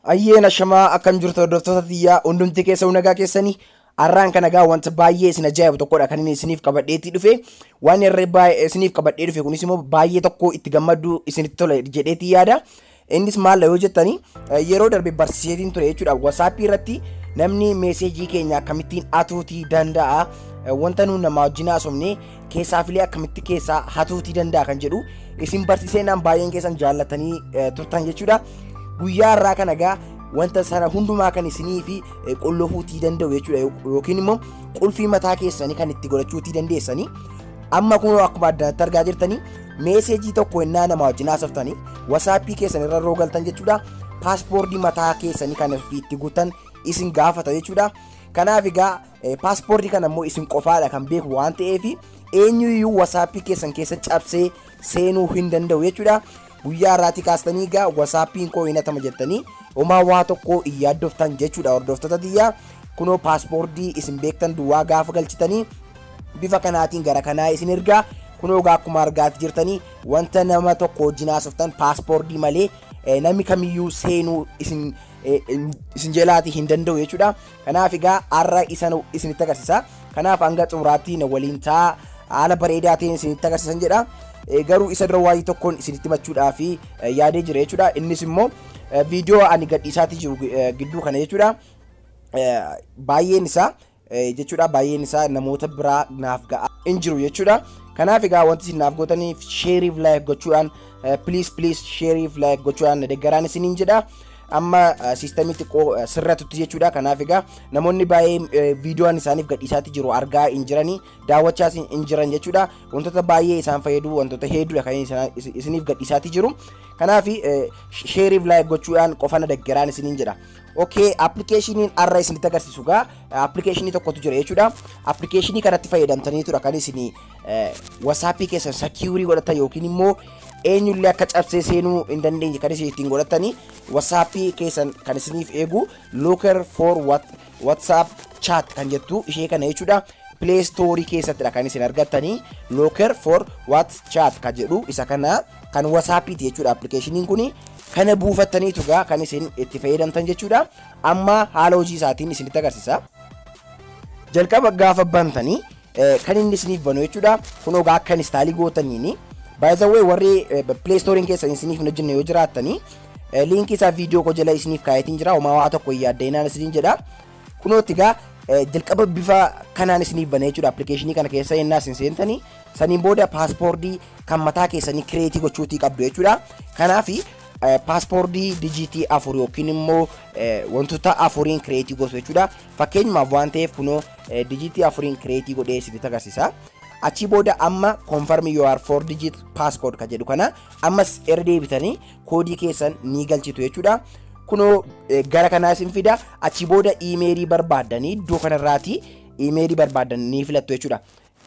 Ayyeen ashamaa, akkam jirtu hordoftoota xiyyaa? Hundumti keessa nagaa keessanii? Har'aan kana gaa wanta baay'ee isin ajaa'ibu tokkodha kan inni isiniif qabadheetti dhufe. Waan irra baay'ee isiniif qabadhee dhufe kunis immoo baay'ee tokko itti gammaddu, isinitti tola jedheetti yaada. Innis maal yoo jettanii, yeroo darbe barsiiseetiin ture jechuudha. WhatsAppii irratti namni meeseejii keenya akkamittiin hatuutii danda'a, wanta nuun nama wajjin haasofne keessaafilee akkamitti keessaa hatuutii danda'a kan jedhu isin barsiiseenaan baay'een keessan jaallatanii turtan jechuudha. Guyyaa har'aa kana gaa wanta sana hundumaa kan isinii fi qollofuutii danda'u jechuudha, yookiin immoo qulfii mataa keessanii kan itti godhachuutii dandeessanii. Amma kun akkuma addanatti argaa jirtanii, meeseejii tokko innaa nama wajjin haasoftanii WhatsAppii keessan irra yeroo galtan jechuudha, passwordii mataa keessanii kan itti guutan isin gaafata jechuudha. Kanaaf egaa passwordii kana immoo isin qofaadha kan beeku waan ta'eef, eenyuyyuu WhatsAppii keessan keessa cabsee seenuu hin danda'u jechuudha. Guyyaa har'aatii kaastanii egaa WhatsAppiin koo hin hatama jettanii homaa waa tokko hin yaaddoftan jechuudha. Hordoftoota xiyyaa, kunoo passwordii isin beektan duwwaa gaafa galchitanii bifa kanaatiin gara kanaa isin ergaa. Kunoo egaa akkuma argaati jirtanii, wanta nama tokko wajjin haasoftan passwordii malee namni kamiyyuu seenuu isin jalaatii hin danda'u jechuudha. Kanaaf egaa har'a isa isinitti agarsiisa. Kanaaf hanga xumuraatti na waliin ta'a, haala bareedaa ta'een isinitti agarsiisan jedha. Garuu isa dura waa'ee tokkoon isinitti himachuudhaaf yaadee jira jechuudha. Innis immoo viidiyoo ani gadhiisaatii jiru gidduu kana jechuudha. Baay'een isaa jechuudha, baay'een isaa namoota biraa naaf ga'a hin jiru jechuudha. Kanaaf egaa wanti isin naaf gootaniif shareiif like gochuudhaan, please please, shareiif like gochuudhaan deeggaraan isiniin jedha. Amma systemii xiqqoo sirratutti jechuudha. Kanaaf egaa namoonni baay'ee viidiyoon isaaniif gadhiisaatti jiru argaa hin jiranii, daawwachaas hin jiran jechuudha. Wantoota baay'ee isaan fayyadu, wantoota hedduudha kan isiniif gadhiisaatti jiru. Kanaaf shareiif like gochuudhaan qofa na deeggaraan isiniin jedha. Okay, appilikeeshiniin har'a isinitti agarsiisu gaa appilikeeshinii tokkotu jira jechuudha. Appilikeeshinii kanatti fayyadamtaniitudha kan isin WhatsAppii keessan secure godhatan, yookiin immoo eenyullee akka cabsee seenuu hin dandeenye kan isin ittiin godhatanii, WhatsAppii keessan kan isiniif eegu Locker for WhatsApp Chat kan jettu ishee kana jechuudha. Play Store keessattidha kan isin argattanii. Locker for WhatsApp Chat kan jedhu isa kana, kan WhatsAppiiti jechuudha appilikeeshiniin kuni. Kana buufattaniitu gaa kan isin itti fayyadamtan jechuudha. Amma haala hojii isaatiin isinitti agarsiisa. Jalqaba gaafa bantanii kan inni isiniif banu jechuudha. Kunoo gaa akka installii gootaniini. By the way, warri Play Store keessan isiniif hin hojjenne yoo jiraattanii, linkii isaa viidiyoo koo jala isiniif kaayetiin jira. Homaa waa tokko hin yaaddeenaan isiniin jedha. Kunootti gaa jalqaba bifa kanaan isiniif bana jechuudha. Appilikeeshinii kana keessa yennaa isin seentanii, saniin booda passwordii kan mataa keessanii create gochuutii qabdu jechuudha. Kanaaf passwordii digitii 4 yookiin immoo wantoota afuriin create gootu jechuudha. Fakkeenyumaaf waan ta'eef kunoo digitii afuriin create godhee isinitti agarsiisa. Achi booda amma "confirm your 4 digit passcode" kan jedhu kana ammas irra deebitanii koodii keessan ni galchitu jechuudha. Kunoo gara kanaa isin fida. Achi booda iimeelii barbaaddanii iddoo kanarraati iimeelii barbaaddan ni filattu jechuudha.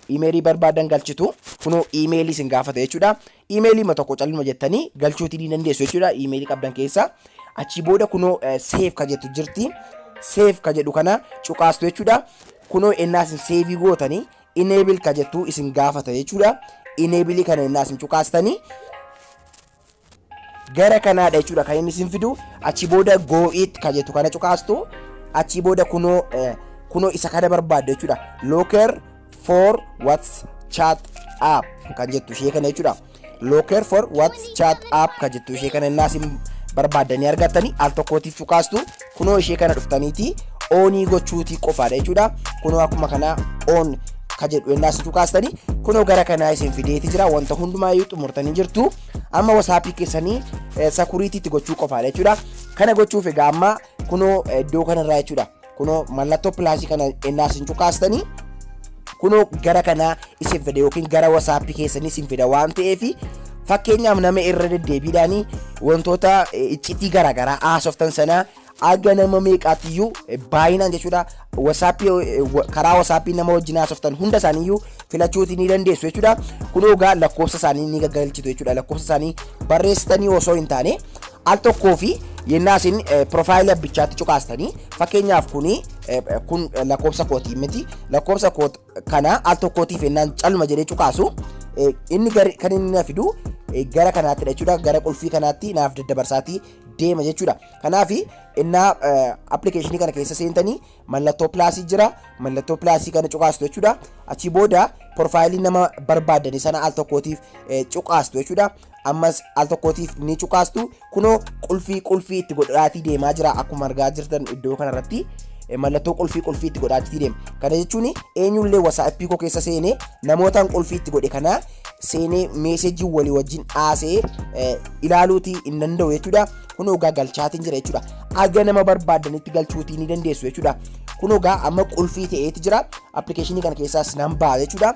Iimeelii barbaadan galchitu. Kunoo iimeelii isin gaafata jechuudha. Iimeelii ma tokko calluma jettanii galchuutii ni dandeessu jechuudha iimeelii qabdan keessa. Achi booda kunoo "save" ka jettu jirti. "Save" ka jedhu kana cuqaastu jechuudha. Kunoo ennaa isin save gootanii "enable" ka jettu isin gaafata jechuudha. Enable kana ennaa isin cuqaastanii gara kanaadha jechuudha kan inni isin fidu. Achi booda "got it" ka jettu kana cuqaastu. Achi booda kunoo isa kana barbaaddu jechuudha. "Locker for WhatsApp app" kan jettu ishee kana jechuudha. "Locker for WhatsApp app" kan jettu ishee kana innaa isin barbaaddanii argattanii al tokkootiif cuqaastu. Kunoo ishee kana dhuftaniiti on gochuutii qofaadha jechuudha. Kunoo akkuma kana "on" ka jedhu innaa isin cuqaastanii, kunoo gara kanaa isin fideeti jira. Wanta hundumaayyuu xumurtanii jirtu. Amma WhatsAppii keessanii securityitti gochuu qofaadha jechuudha. Kana gochuuf egaa amma kunoo iddoo kanarraa jechuudha. Kunoo mallattoo plusii kana innaa isin cuqaastanii, kunoo gara kanaa isin fida, yookiin gara WhatsAppii keessanii isin fida waan ta'eef, fakkeenyaaf nama irra deddeebiidhaan wantoota iccitii garaagaraa haasoftan sana aga nama meeqaatiyyuu baay'inaan jechuudha, WhatsAppii, karaa WhatsAppii nama wajjin haasoftan hunda isaaniiyyuu filachuutii ni dandeessu jechuudha. Kunoo egaa lakkoofsa isaanii ni gaggalchitu jechuudha. Lakkoofsa isaanii barreessitanii osoo hin taane, al tokkoo fi yennaa isin profile abbichaatti cuqaastanii, fakkeenyaaf kuni kun lakkoofsa kootii miti, lakkoofsa koo kana al tokkootiif yennaan calma jedhee cuqaasu, inni kan inni na fidu gara kanaattidha jechuudha. Gara qulfii kanaatti naaf daddabarsaatii deema jechuudha. Kanaaf innaa appilikeeshinii kana keessa seentanii mallattoo plusii jira. Mallattoo plusii kana cuqaastu jechuudha. Achii booda profileii nama barbaadani sana al tokkootiif cuqaastu jechuudha. Ammas al tokkootiif ni cuqaastu. Kunoo qulfii qulfii itti godhaatii deemaa jira akkuma argaa jirtan iddoo kanarratti. Mallattoo qulfii qulfii itti godhaatii deema. Kana jechuun eenyullee WhatsAppii koo keessa seenee namootaan qulfii itti godhe kana seenee messageii walii wajjin haasa'ee ilaaluutii hin danda'u jechuudha. Kunoo egaa galchaatiin jira jechuudha. Aga nama barbaadanitti galchuutii ni dandeessu jechuudha. Kunoo egaa amma qulfii ta'eeti jira. Appilikeeshinii kana keessaas nan ba'a jechuudha.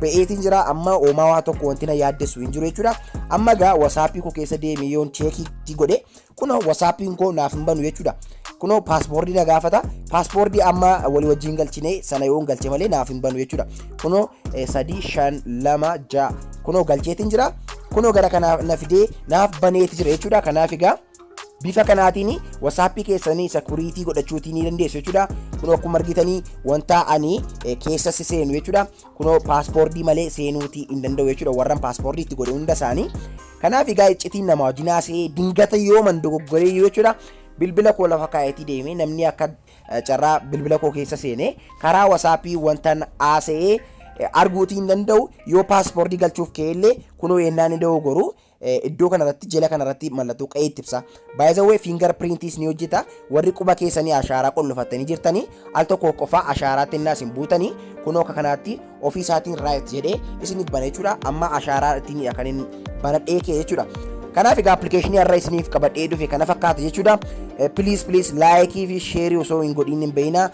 Ba'eetiin jira, amma oomaa waa tokko wanti na yaaddessu hin jiru jechuudha. Amma egaa WhatsAppii koo keessa deemee yoon checkiitti godhe, kunoo WhatsAppiin koo naaf hin banu jechuudha. Kunoo passwordii na gaafata. Passwordii amma walii wajjin galchine sana yoon galche malee naaf hin banu jechuudha. Kunoo 3, 5, 2, 6 kunoo galcheetiin jira. Kunoo gara kanaaf na fidee naaf baneeti jira jechuudha. Kanaaf egaa bifa kanaatiin WhatsAppii keessanii security godhachuutii ni dandeessu jechuudha. Kunoo akkuma argitanii wanta ani keessa seenu jechuudha. Kunoo passwordii malee seenuutii hin danda'u jechuudha. Warran passwordii itti godhe hunda isaanii. Kanaaf egaa iccitiin nama wajjin haasa'ee dingata yooman dogoggoree jechuudha. Bilbila koo lafa kaayetii deemee namni akka carraa bilbila koo keessa seenee karaa WhatsAppii wantan haasa'ee arguutii hin danda'u. Yoo passwordii galchuuf ka'ellee, kunoo yennaan ni dogoggoru iddoo kanarratti, jala kanarratti mallattoo qa'ee itti ibsa. Baay'ee fingerprintiis ni hojjeta. Warri quba keessanii ashaaraa qollofattanii jirtanii al tokko qofaa ashaaraatti innaa isin buutanii, kunoo akka kanaatti ofii isaatiin right jedhee isiniif bana jechuudha. Amma ashaaraa ittiin kan inni banadhee kee jechuudha. Kanaaf egaa appilikeeshinii har'a isiniif qabadhee dhufe kana fakkaata jechuudha. Please, please, likeii fi shareii osoo hin godhin hin beeyna.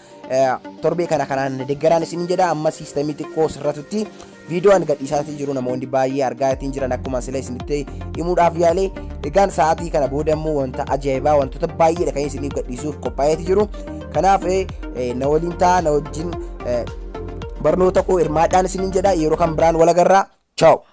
Torbee kana kanaan deeggaraan isiniin jedha. Amma systemii xiqqoo sirratutti viidiyoo ani gadhiisaatii jiru namoonni baay'ee argaa ittiin jiran akkuma sila isinitti himuudhaaf yaale. Egaan sa'aatii kana booda immoo wanta ajaa'ibaa, wantoota baay'eedha kan isiniif gadhiisuuf qophaa'eeti jiru. Kanaaf na waliin ta'a, na wajjin barnoota koo hirmaadhaan isiniin jedha. Yeroo kan biraan wal agarraa. Ciao.